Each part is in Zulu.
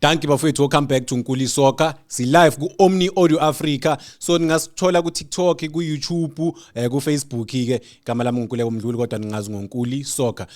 Dankie bafowethu, welcome back to Nkuli Soccer. Si live ku Omni Audio Africa. So ningasithola ku TikTok, ku YouTube, ku Facebook ke. Igama lami nguNkuleko Mdluli, kodwa ningazi ngoNkuli Soccer.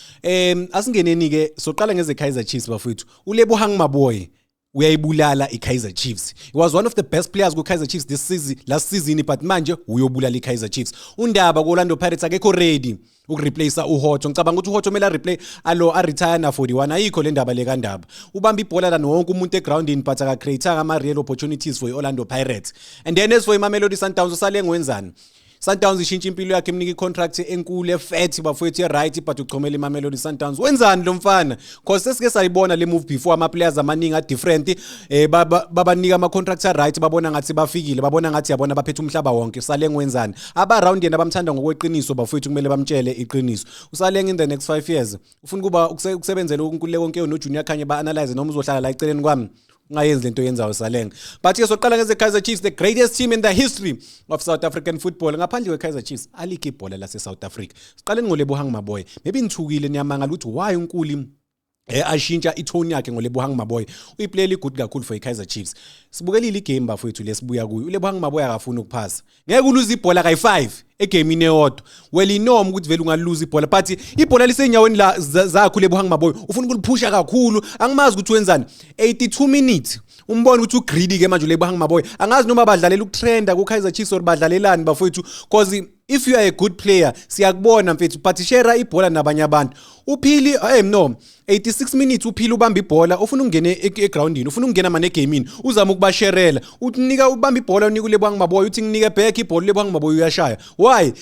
Asingeneni ke, soqala ngeze Kaizer Chiefs, bafowethu. ULebohang Maboe uyayibulala iKaizer Chiefs. He was one of the best players ku Kaizer Chiefs this season, last season, but manje uyobulala iKaizer Chiefs. Undaba ku Orlando Pirates, akekho ready ukureplace uHotto. Ngicabanga ukuthi uHotto kumele replay alo a retire na 41. Ayikho le ndaba le kandaba. Ubamba ibhola la wonke umuntu egroundini, but aka create ama real opportunities for iOrlando Pirates. And then as for iMamelodi Sundowns, usale ngwenzani? Sundowns ishintsha impilo yakhe, imnika icontract enkulu efat, bafowethu, e-right, but uchomela iMamelodi Sundowns. Wenzani lo mfana? 'Cause sesike sayibona le move before, ama players amaningi a different babanika ama contracts right, babona ngathi bafikile, babona ngathi yabona baphethe umhlaba wonke. Sale ngwenzani? Aba round yena bamthanda ngokweqiniso, bafowethu, kumele bamtshele iqiniso. Usaleng in the next 5 years ufuna kuba ukusebenzela uNkululeko Nkewu no Junior Khanye, ba analyze, noma uzohlala la eceleni kwami, ungayenzi lento yenzayo, Saleng. But ke soqala ngeze Kaizer Chiefs, the greatest team in the history of South African football. Ngaphandle kwe-Kaizer Chiefs, alikho ibhola lase South Africa. Siqaleni ngoLebohang Maboe. Maybe nithukile, niyamangala ukuthi why uNkuli ashintsha itone yakhe ngoLebohang Maboe. Uyiplayer good kakhulu for iKaizer Chiefs. Sibukelile igame, bafowethu, lesibuya kuyo. ULebohang Maboe akafuni ukuphasa. Ngeke uluze ibhola kayi5 egamini eyodwa. Well, inoma ukuthi vele ungaluza ibhola, but ibhola lisenyaweni la zakho uLebohang Maboe, ufuna ukuliphusha kakhulu. Angimazi ukuthi wenzani. 82 minutes umbona ukuthi ugreedy ke manje uLebohang Maboe. Angazi noma badlalela ukutrenda ku Kaizer Chiefs or badlalelani, bafowethu, 'cause if you are a good player, siyakubona mfethu, but share ibhola nabanye abantu. Uphili no 86 minutes uphili ubamba ibhola, ufuna ukungena egroundini, ufuna ukungena mane egamini, uzama ukubasherela, unika ubamba ibhola, unika uLebohang Maboe, uthi nginike back ibhola. ULebohang Maboe uyashaya. Why?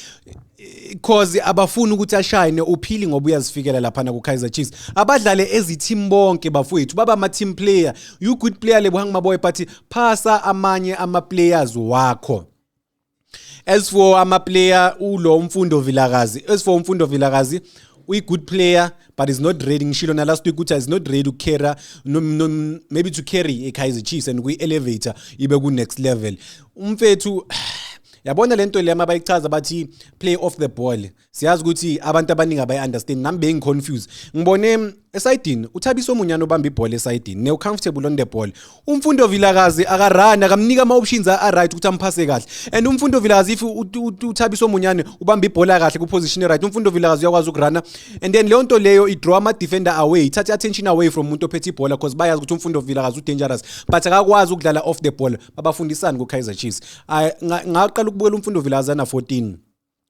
'Cause abafuni ukuthi ashayine uphili, ngoba uyazifikela laphana ku-Kaizer Chiefs. Abadlale ezi-team bonke, bafowethu, baba ama-team player. You good player, Lebohang Maboe, but phasa amanye ama-players wakho. As for ama-player, ulo uMfundo Vilakazi, as for uMfundo Vilakazi, uyi-good player but is not ready. Ngishilo na last week ukuthi is not ready ukucarry, no, maybe to carry i-Kaizer Chiefs and kuyi-elevator ibe ku-next level. Umfethu, yabona lento le mabayichaza bathi play off the ball, siyazi ukuthi abantu abaningi abayi-understand. Nami bengi-confused. Ngibone esayidini uThabiso Monyane obamba ibhola esayidini, ne comfortable on the ball. UMfundo Vilakazi akarani, akamnika ama-options a-right ukuthi amphase kahle. And uMfundo Vilakazi, if uThabiso Monyane ubamba ibhola kahle ku-position right, uMfundo Vilakazi uyakwazi ukurana, and then leyo nto leyo idraw ama-defender away, ithatha i-attention away from umuntu ophethe ibhola, 'cause bayazi ukuthi uMfundo Vilakazi u-dangerous, but akakwazi ukudlala off the ball. Babafundisani ku-Kaizer Chiefs? Ngaqala ukubukela uMfundo Vilakazi ana-14,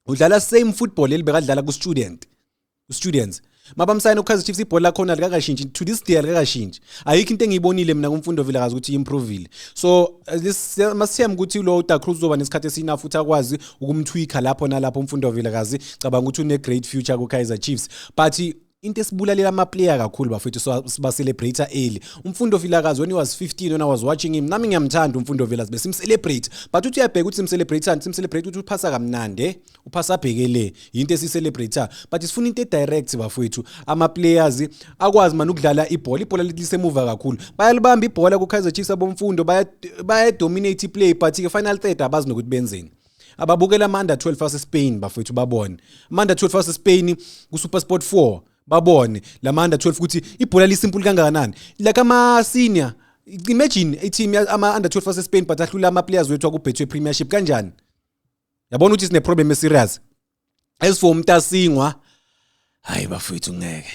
udlala same football elibekadlala ku-student students. Mabamsayina uKaizer Chiefs, ibhola lakhona likakashintshi. To this day alikakashintshi. Ayikho into engiyibonile mina kuMfundo Vilakazi ukuthi improvile. So this masithemba ukuthi lo Da Cruz uzoba nesikhathi esina futhi akwazi ukumtweaka lapho nalapho uMfundo Vilakazi. Cabanga ukuthi une great future ku Kaizer Chiefs, but into esibulalela ama-player kakhulu, bafethu, siba celebrate early. UMfundo Vilakazi, when he was 15, when I was watching him, nami ngiyamthanda uMfundo Vilakazi, besimcelebrate, but uthi uyabheka ukuthi simcelebrate, simcelebrate ukuthi uphasa kamnandi, uphasa abhekele, into esicelebrate, but sifuna into direct, bafethu. Ama players akwazi manje ukudlala ibhola, ibhola lisemuva kakhulu. Bayalibamba ibhola ku Kaizer Chiefs aboMfundo, baya dominate play, but ke final third abazi nokuthi benzeni. Ababukela ama under 12 ase Spain, bafethu, babone ama under 12 ase Spain ku SuperSport 4, babone lama under 12 ukuthi ibhola lisimple kangakanani, like ama senior. Imagine i-team ama under 12 ase Spain, but ahlula ama players wethu akubhethwe Premiership kanjani? Yabona ukuthi sine problem eserious. As for uMntasingwa, hayi bafethu, ngeke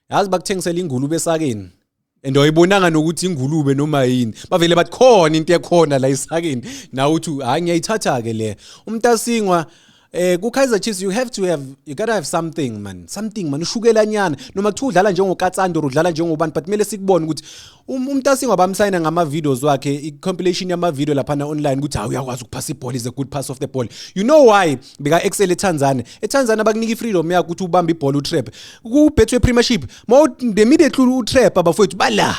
yazi bakuthengisela ingulube esakeni and awuyibonanga nokuthi ingulube noma yini. Bavele bathi khona into ekhona la esakeni, nawe uthi hayi, ngiyayithatha ke le. UMntasingwa ku Kaizer Chiefs, you gotta have something, man, something, man, ushukela nyana, noma kuthiwa udlala njengoKatsando or udlala njengobani, but kumele sikubone ukuthi uMntasingwa bamsayina ngama videos wakhe, i compilation yama video laphana online, ukuthi hayi, uyakwazi ukuphasa ibhola, is a good pass of the ball. You know why? Beka excel eTanzania. ETanzania bakunika ifreedom yakho ukuthi ubambe ibhola, utrap. Ku Betway Premiership, ma immediately utrap, abafowethu bala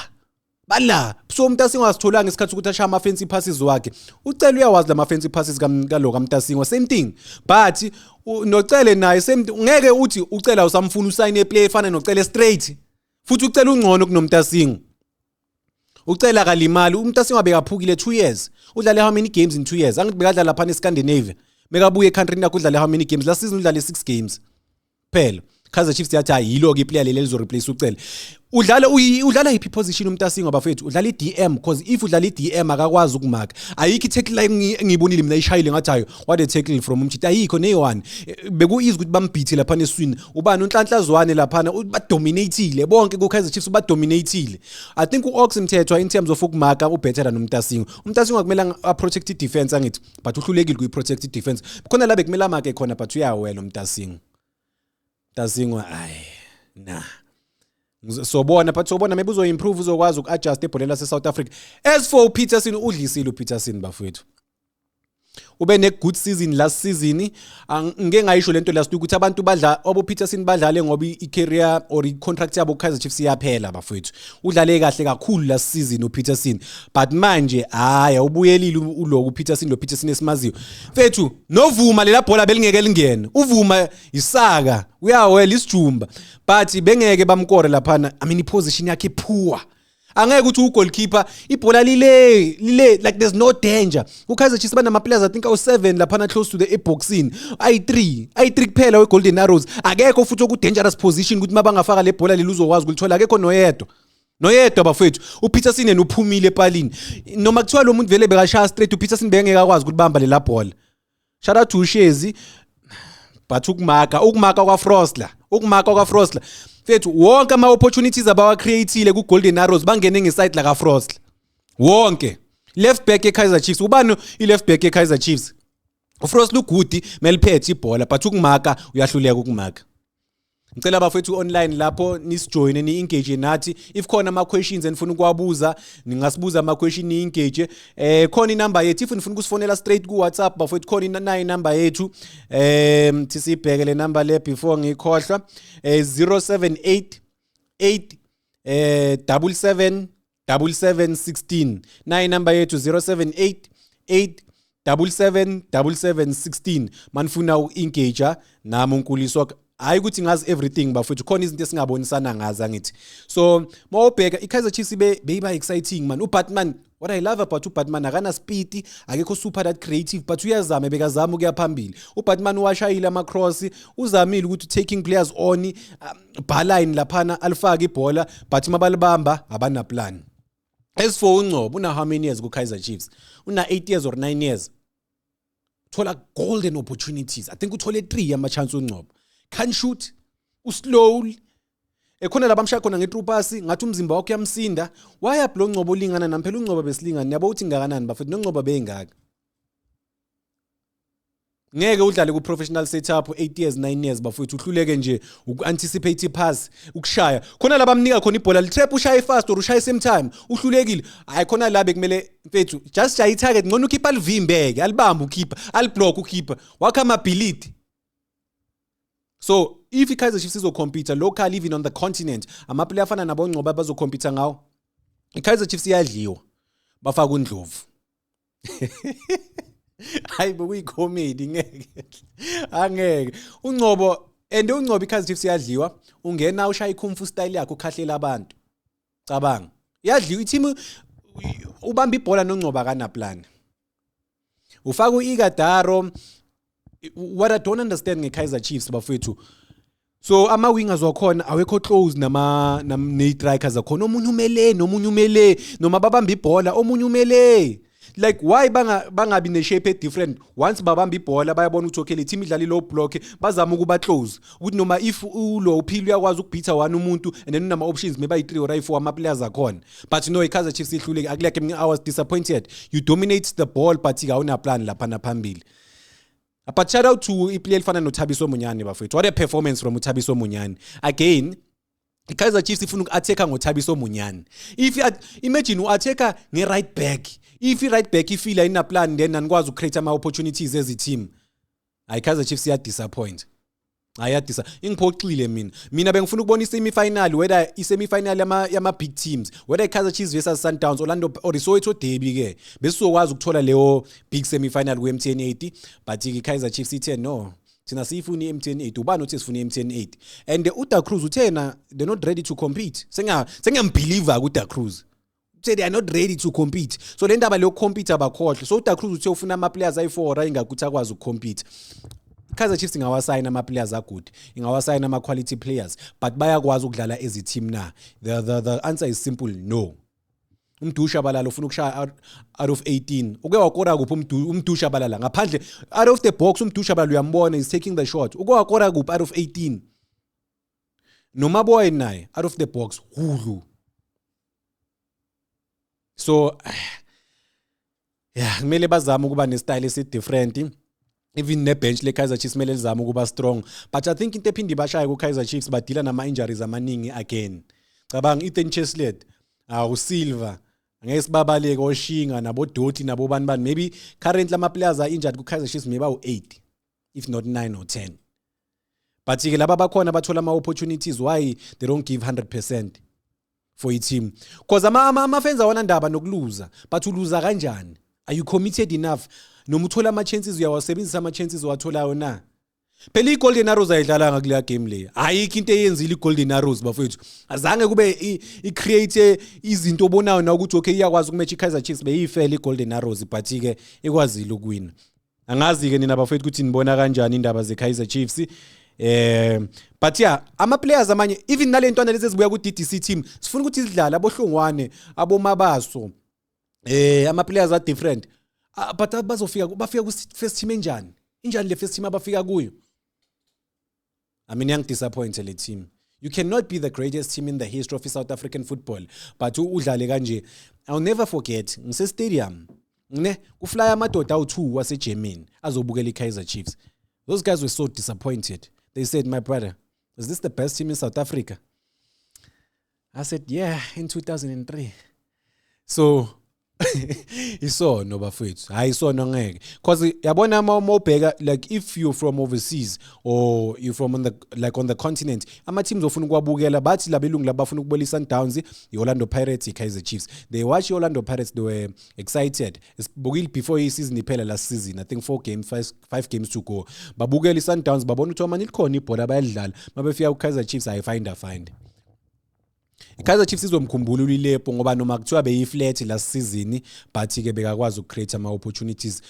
bala. So uMntasingwa asitholanga isikhathi ukuthi ashaye ama fancy passes wakhe. Ucela uyawazi lama fancy passes kalo kaMntasingwa, same thing, but noCele naye same thing. Ngeke uthi uCela usamfuna, usayine player efana noCele straight, futhi uCela ungcono kunoMntasingwa. Ucela kalimali, uMntasingwa bekaphukile 2 years. Udlale how many games in 2 years? Angithi bekadlala lapha eScandinavia. Mekabuye eCountry yakhe, udlale how many games last season? Udlale 6 games phela. Kaizer Chiefs yathi ayilo ke iplayer leli elizoreplace uCele. Udlala udlala yiphi position uMtasingwa, bafethu? Udlala iDM, because if udlala iDM akakwazi ukumaka. Ayikho i-tackle la engiyibonile mina ishayile ngathi, "Hayo, what a tackle from umchita." Ayikho neyi-one. Beku easy ukuthi bambhithe lapha eswini. Ubani, uNhlanhla Zwane laphana, badominateile bonke ku Kaizer Chiefs, badominateile. I think uOx Mthethwa in terms of ukumaka ubetter noMtasingwa. UMtasingwa kumele a protect defense, angithi, but uhlulekile kuyi protect defense. Khona la bekumele amake khona, but uyawela uMtasingwa. Mtasingwa, ay nah. Sobona, but sobona, maybe uzo-improve, uzokwazi uku-adjust ebholeni lase-South Africa. As for uPeterson, udlisile uPeterson, bafowethu. Ube ne-good season last season. Ngike ngayisho lento last week ukuthi abantu badla obo Peterson badlale ngoba i-career or i-contract yabo Kaizer Chiefs iyaphela, bafowethu. Udlale kahle kakhulu last season uPeterson, but manje haya ubuyelile uloku uPeterson, lo Peterson esimaziyo, mfethu. Novuma lela bhola belingeke lingene. Uvuma isaka, uyawela isijumba, but bengeke bamkore laphana. I mean, iposition yakhe poor. Angeke ukuthi ugoalkeeper ibhola lile lile, like there's no danger. UKaizer Chiefs banama players, I think awu7 laphana close to the eboxini, ayi3, ayi3 kuphela weGolden Arrows. Akekho futhi oku dangerous position ukuthi mabangafaka le bhola leli uzokwazi ukulithola. Akekho noyedwa, noyedwa, bafethu. UPeterson yena uphumile epalini. Noma kuthiwa lo muntu vele bekashaya straight, uPeterson bengeke akwazi ukubamba lela bhola. Shout out to uShezi, but ukumaka kwaFrosler, ukumaka kwaFrosler, mfethu, wonke ama opportunities abawa-createile ku Golden Arrows bangene ngeside la kaFrosler wonke. Left back eKaizer Chiefs, ubani i-left back eKaizer Chiefs? UFrosler ugood meliphethe ibhola, but ukumaka uyahluleka ukumaka. Ngicela, bafethu, online lapho nisijoyine, ni-engage nathi. If khona ama-questions enifuna ukuwabuza, ningasibuza ama-question, ni-engage. Khona inamba yethu if nifuna ukusifonela straight ku-WhatsApp, bafethu. Khona nayo inamba yethu. Thi siyibheke le number le before ngikhohlwa. 078 8 77 77 16. Nayo inamba yethu, 078 8 77 77 16, manifuna uku-engage nami uNkuli Soccer. Hayi ukuthi ngazi everything, bafethu, khona izinto esingabonisana ngazo, angithi? So mawubheka iKaizer Chiefs beyiba exciting, man. UBatman, what I love about uBatman, akana speed, akekho super that creative, but uyazama, bekazama ukuya phambili. UBatman washayile ama cross, uzamile ukuthi taking players on byline laphana, alifake ibhola, but mabalibamba abana plan. As for uNgcobo, una how many years ku Kaizer Chiefs? Una 8 years or 9 years. Thola golden opportunities, I think uthole 3 ama chance uNgcobo. Can shoot, uslow ekhona labamshaya khona nge-through pass, ngathi umzimba wakhe uyamsinda. Wayaphi lo Ngcobo olingana nami? Phela uNgcobo besilingana, yabo ukuthi ngakanani, bafethu, noNgcobo beyingaka. Ngeke udlale ku-professional setup 8 years, 9 years, bafowethu, uhluleke nje uku-anticipate ipass, ukushaya. Khona la bamnika khona ibhola litrap, ushaye fast or ushaye same time, uhlulekile. Hayi, khona la bekumele, mfethu, just shaya i-target. Ngcono ukhipha alivimbeke, alibambe ukhipha, aliblock ukhipha wakha amability. So if i-Kaizer Chiefs izocompete locally, even on the continent, amaplayer afana nabongcobo bazocompete ngawo. I-Kaizer Chiefs iyadliwa, bafaka uNdlovu. Hayi, bekuyicomedy, ngeke, angeke uNgcobo and uNgcobo. I-Kaizer Chiefs iyadliwa, ungena ushaya i-kung fu style yakhe, ukhahlela abantu. Cabanga, iyadliwa i-team, ubamba ibhola noNgcobo akana plan, ufaka uIgadaro. What I don't understand ngeKaizer Chiefs, bafethu, so ama wingers wakhona awekho close nama ne-strikers zakhona. Omunye umele nomunye umele, noma babamba ibhola omunye umele. Like, why bangabi ne-shape e-different? Once babamba ibhola bayabona ukuthi okay, le team idlala i-low block, bazama ukuba close ukuthi noma if ulo uphile uyakwazi ukubhitha one umuntu and then unama-options maybe ayi-3 or ayi-4 ama-players akhona. But no, i-Kaizer Chiefs ihluleke. Akuleke, I was disappointed. You dominate the ball, but awuna-plan laphana phambili. But shout out to iplayer elifana noThabiso Munyane, bafethu. What a performance from uThabiso Munyane. Again, iKaizer Chiefs ifuna uku-attack ngoThabiso Munyane. If you imagine u-attack nge-right back, if i-right back ifila ina plan, then anikwazi ucreate ama opportunities as a team. Hayi, Kaizer Chiefs iya disappoint. Ayadisa, ingiphoxile mina. Mina bengifuna ukubona i-semi-final, whether i-semi-final yama big teams, whether i-Kaizer Chiefs versus Sundowns, Orlando or Soweto Derby ke, besizokwazi ukuthola leyo big semi-final ku-MTN 8. But i-Kaizer Chiefs ithe no, thina siyifuna i-MTN 8. Ubani uthi sifuna i-MTN 8? And uDa Cruz uthena they're not ready to compete. Sengiyambelieve ku Da Cruz, say they are not ready to compete. So le ndaba leyo compete abakhohle. So uDa Cruz uthe ufuna ama players ayi4 ayingakuthi akwazi ukucompete. Kaizer Chiefs ingawasayina ama players agood, ingawasayina ama quality players, but bayakwazi ukudlala as a team na? The answer is simple: no. UMdu Shabalala ufuna ukushaya out of 18. Uke wakora kuphi uMdu Shabalala ngaphandle out of the box? UMdu Shabalala uyambona, is taking the shot. Uke wakora kuphi out of 18? Noma boy naye out of the box hulu. So yeah, kumele bazame ukuba ne-style esi-different. Even ne-bench le-Kaizer Chiefs kumele lizame ukuba strong, but I think into ephinde ibashaye ku-Kaizer Chiefs, badila nama-injuries amaningi again. Cabanga Ethan Chislett, uSilva, angeke sibabaleke, oshinga nabodoti nabo bani bani. Maybe currently ama-players are injured ku-Kaizer Chiefs maybe awu-8, if not 9 or 10, but ke laba bakhona bathola ama-opportunities. Why they don't give 100% for i-team? Because ama-fans awana ndaba nokuluza, but uluza kanjani? Are you committed enough? Noma uthola ama-chances, uyawasebenzisa ama-chances owatholayo na? Phela i-Golden Arrows ayidlalanga kuleya game leya. Ayikho into eyenzile i-Golden Arrows, bafowethu. Azange kube i-create izinto obonayo na ukuthi okay, iyakwazi ukumatch i-Kaizer Chiefs. Beyifele i-Golden Arrows, but-ke ikwazile ukuwina. Angazi-ke nina bafowethu ukuthi nibona kanjani indaba ze-Kaizer Chiefs. But yeah, ama players amanye, even nale ntwana lezi ezibuya ku DDC team, sifuna ukuthi sidlale aboHlongwane, aboMabaso, ama players are different. But bazofika, bafika ku first team enjani? Injani le first team abafika kuyo? I mean, iyangidisappoint le team. You cannot be the greatest team in the history of South African football, but udlale kanje. I'll never forget, ngise stadium ne kufly amadoda awu2 waseGermany azobukela iKaizer Chiefs. Those guys were so disappointed. They said, "My brother, is this the best team in South Africa?" I said, "Yeah, in 2003." So isono, bafethu, hayi, isono ngeke, because yabona uma ubheka, like if you're from overseas or you're from on the like on the continent, ama teams ofuna ukuwabukela, bathi labelungu labafuna ukubukela i-Sundowns, i-Orlando Pirates, i-Kaizer Chiefs. They watch i-Orlando Pirates, they were excited. Sibukile before i-season iphela last season, I think four games, five games to go, babukela i-Sundowns, babona ukuthi manje likhona ibhola bayalidlala. Mabefika ku-Kaizer Chiefs, ayifind find. I-Kaizer Chiefs izomkhumbula uLilepo, ngoba noma kuthiwa beyi-flat last season, but ke bekakwazi ukucreate ama-opportunities.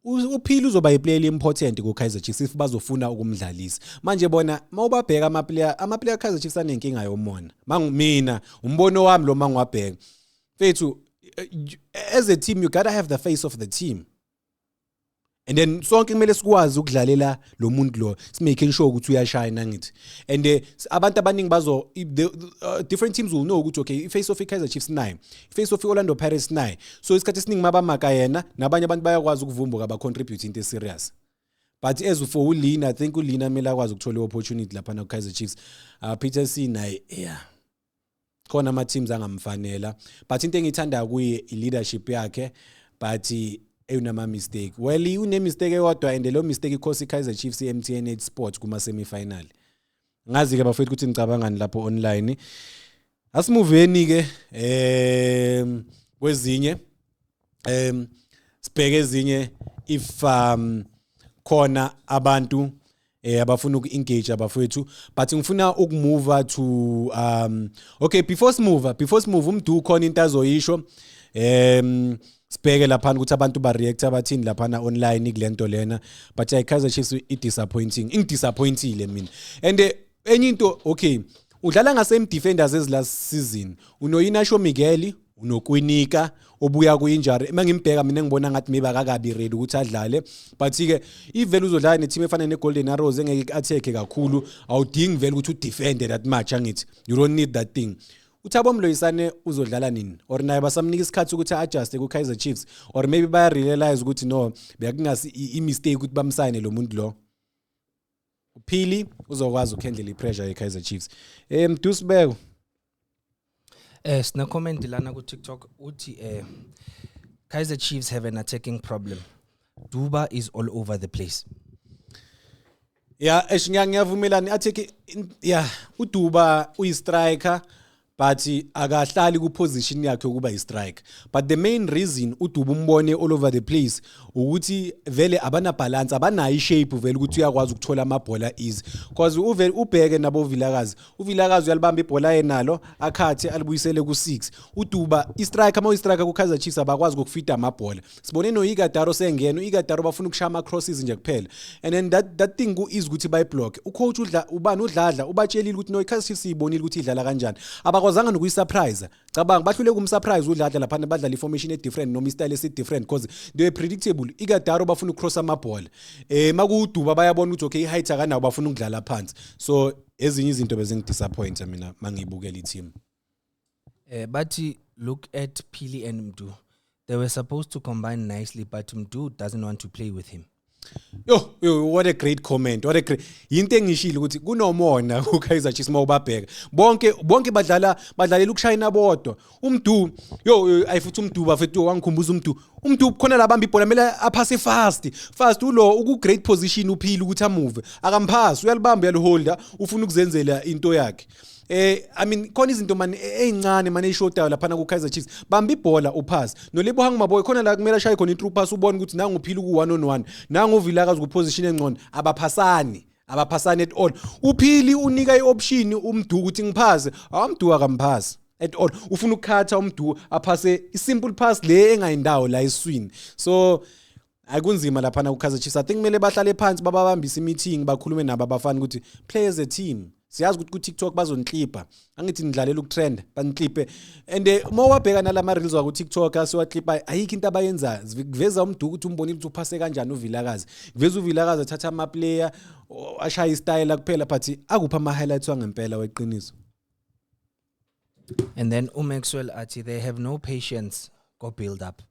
UPhili uzoba iplayer important ku-Kaizer Chiefs if bazofuna ukumdlalisa. Manje bona mawubabheka ama-player Kaizer Chiefs anenkinga yomona. Mina umbono wami lo, mangiwabheka mfethu, as a team you gotta have the face of the team, and then sonke kumele sikwazi ukudlalela lo muntu lo, simaking sure ukuthi uyashine, ngithi. And abantu abaningi bazo the different teams will know ukuthi okay, i-face of i-Kaizer Chiefs naye, i-face of i-Orlando Pirates naye. So isikhathi esiningi mabamaka yena, nabanye abantu bayakwazi ukuvumbuka, ba-contribute into eserious. But as for uLina, I think uLina kumele akwazi ukuthola i-opportunity lapha na Kaizer Chiefs. Peterson naye, yeah, khona ama teams angamfanela, but into engiyithanda kuye i-leadership yakhe, but eyunama mistake. Well, une mistake eyodwa, and lo mistake ikhosi iKaizer Chiefs iMTN 8 Sport kuma semi final. Ngazi ke bafethu ukuthi nicabangani lapho online. Asimuveni ke kwezinye, sibheke ezinye if khona abantu abafuna uku-engage, abafowethu. But ngifuna ukumove to okay, before simove, uMdu khona into azoyisho. Sibheke lapha ukuthi abantu ba react abathini laphana online kulento lena. But i Kaizer Chiefs i disappointing, ingidisappointile mina. And enye into, okay, udlala nga same defenders as last season. UnoInacio Miguel, unoKwinika obuya ku-injury. Uma ngimbheka mina, ngibona ngathi maybe akakabi ready ukuthi adlale, but-ke ivele uzodlala ne-team efana ne-Golden Arrows engeke i-attack kakhulu. Awudingi vele ukuthi udefende that much, angithi? You don't need that thing. UThabo Moloisane uzodlala nini? Or naye basamnika isikhathi ukuthi a-adjuste ku-Kaizer Chiefs? Or maybe baya-realize ukuthi no, bekungasi i-mistake ukuthi bamsayine lo muntu lo. Uphili uzokwazi ukuhandle i-pressure ye-Kaizer Chiefs. Mdusibeko. Sina comment lana ku TikTok, uthi Kaizer Chiefs have an attacking problem. Duba is all over the place. Yeah, eish, ngiyavumelana. Attack, yeah, uDuba uyi striker. But akahlali ku position yakhe ukuba i striker. But the main reason uDuba umbone all over the place ukuthi vele abana balance, abanayo ishape vele ukuthi uyakwazi ukuthola amabhola easy. Because uvele ubheke nabo Vilakazi. UVilakazi uyalibamba ibhola yenalo, akhathe alibuyisele ku6. UDuba i striker, ama striker ku Kaizer Chiefs abakwazi ukufida amabhola. Sibone no Igadaro sengena, uIgadaro bafuna ukushaya ama crosses nje kuphela. And then that thing ku easy ukuthi bayiblock. Ucoach udla ubani uDladla ubatshelile ukuthi no, iKaizer Chiefs ibonile ukuthi idlala kanjani. Abakwazanga nokuyisurprise. Cabanga bahlule kumsurprise uDladla lapha, badlala iformation e different noma istyle esi different because they were predictable. Igadaro bafuna ukucross amabhola. MakuDuba bayabona ukuthi okay, i-height akanawo, bafuna ukudlala phansi. So ezinye izinto bezingidisappoint mina mangibukela i-team. But look at Phili and Mdu. They were supposed to combine nicely, but Mdu doesn't want to play with him. Yo, yo, what a great comment. What a great. Into engishilo ukuthi kunomona ku Kaizer Chiefs mawubabheka. Bonke bonke badlala badlalela ukushayina bodwa. UMdu, yo, yo, ayifuthi uMdu bafethu, wangikhumbuza uMdu. UMdu khona labamba ibhola kumele aphase fast. Fast ulo uku great position uPhili ukuthi amove. Akamphasi, uyalibamba, uyaliholda, ufuna ukuzenzela into yakhe. I mean, khona izinto man ezincane man eshodayo lapha ku Kaizer Chiefs. Bamba ibhola upass. NoLebohang Maboe khona la kumele ashaye khona i-through pass, ubone ukuthi nangu uPhili ku 1 on 1. Nangu uVilakazi ku position engcono. Abaphasani. Abaphasani at all. UPhili unika ioption uMdu ukuthi ngiphase. AwuMdu akamphasi at all. Ufuna ukukhatha uMdu aphase i-simple pass le engayindawo la eswini. So akunzima lapha ku Kaizer Chiefs. I think kumele bahlale phansi, bababambise meeting, bakhulume nabo abafana ukuthi play as a team. Siyazi ukuthi ku TikTok bazoniclipa. Angithi nidlalela ukutrend, baniclipe. And uma wabheka nalama reels wa ku TikTok asiwaclipa, ayikho into abayenzayo. Kuveza uMdu ukuthi umbonile ukuthi uphase kanjani uVilakazi. Kuveza uVilakazi athatha ama player ashaya istyle kuphela, but akupha ama highlights wangempela weqiniso. And then uMaxwell athi they have no patience go build up.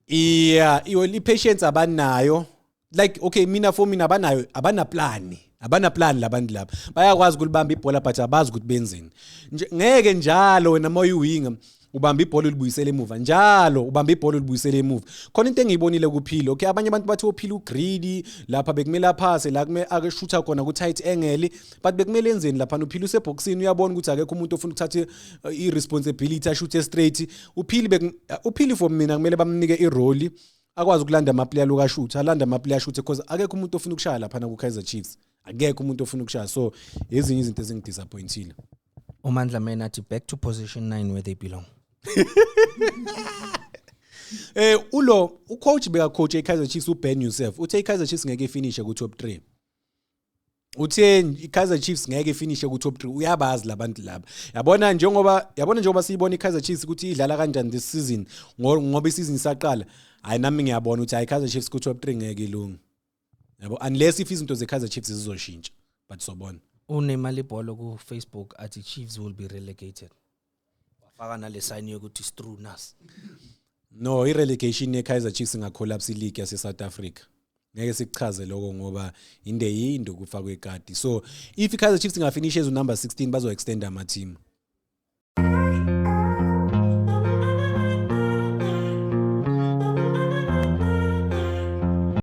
Yeah, iyo i-patience abanayo. Like, okay, mina, for mina abanayo, abana plan. Abana plan labantu laba. Bayakwazi ukulibamba ibhola but abazi ukuthi benzeni. Nje ngeke njalo wena moya uwinga ubamba ibhola ulibuyisele emuva. Njalo ubamba ibhola ulibuyisele emuva. Khona into engiyibonile kuPhili. Okay, abanye abantu bathi uPhili ugreedy lapha, bekumele aphase la kumele ake shoota khona ku tight angle, but bekumele enzeni lapha? UPhili useboxini, uyabona ukuthi akekho umuntu ofuna ukuthatha i-responsibility ashute straight. UPhili uPhili for mina kumele bamnike irole akwazi ukulanda ama-player lokashoot, alanda ama-player shoot, because akekho umuntu ofuna ukushaya lapha ku Kaizer Chiefs, akekho umuntu ofuna ukushaya. So ezinye izinto ezingidisappointile. UMandla Man athi back to position 9 where they belong. Ulo ucoach beka coach eKaizer Chiefs, uBen Yusuf, uthe iKaizer Chiefs ngeke ifinish ku top 3. Uthe iKaizer Chiefs ngeke ifinish ku top 3. Uyabazi labantu laba, yabona njengoba, yabona njengoba siyibona iKaizer Chiefs ukuthi idlala kanjani this season, ngoba isizini isaqala, hayi, nami ngiyabona ukuthi hayi, iKaizer Chiefs ku top 3 ngeke ilunge, yabo, unless if izinto zeKaizer Chiefs zizoshintsha, but sobona. Unemali ibhola ku Facebook athi Chiefs will be relegated. Wafaka nale sign yokuthi Strunas. No, i-relegation ye-Kaizer Chiefs ingacollapse i-league yase-South Africa. Ngeke sikuchaze lokho ngoba inde yinde ukufakwa ikati. So if i-Kaizer Chiefs ingafinish as number 16, bazo-extend ama-team.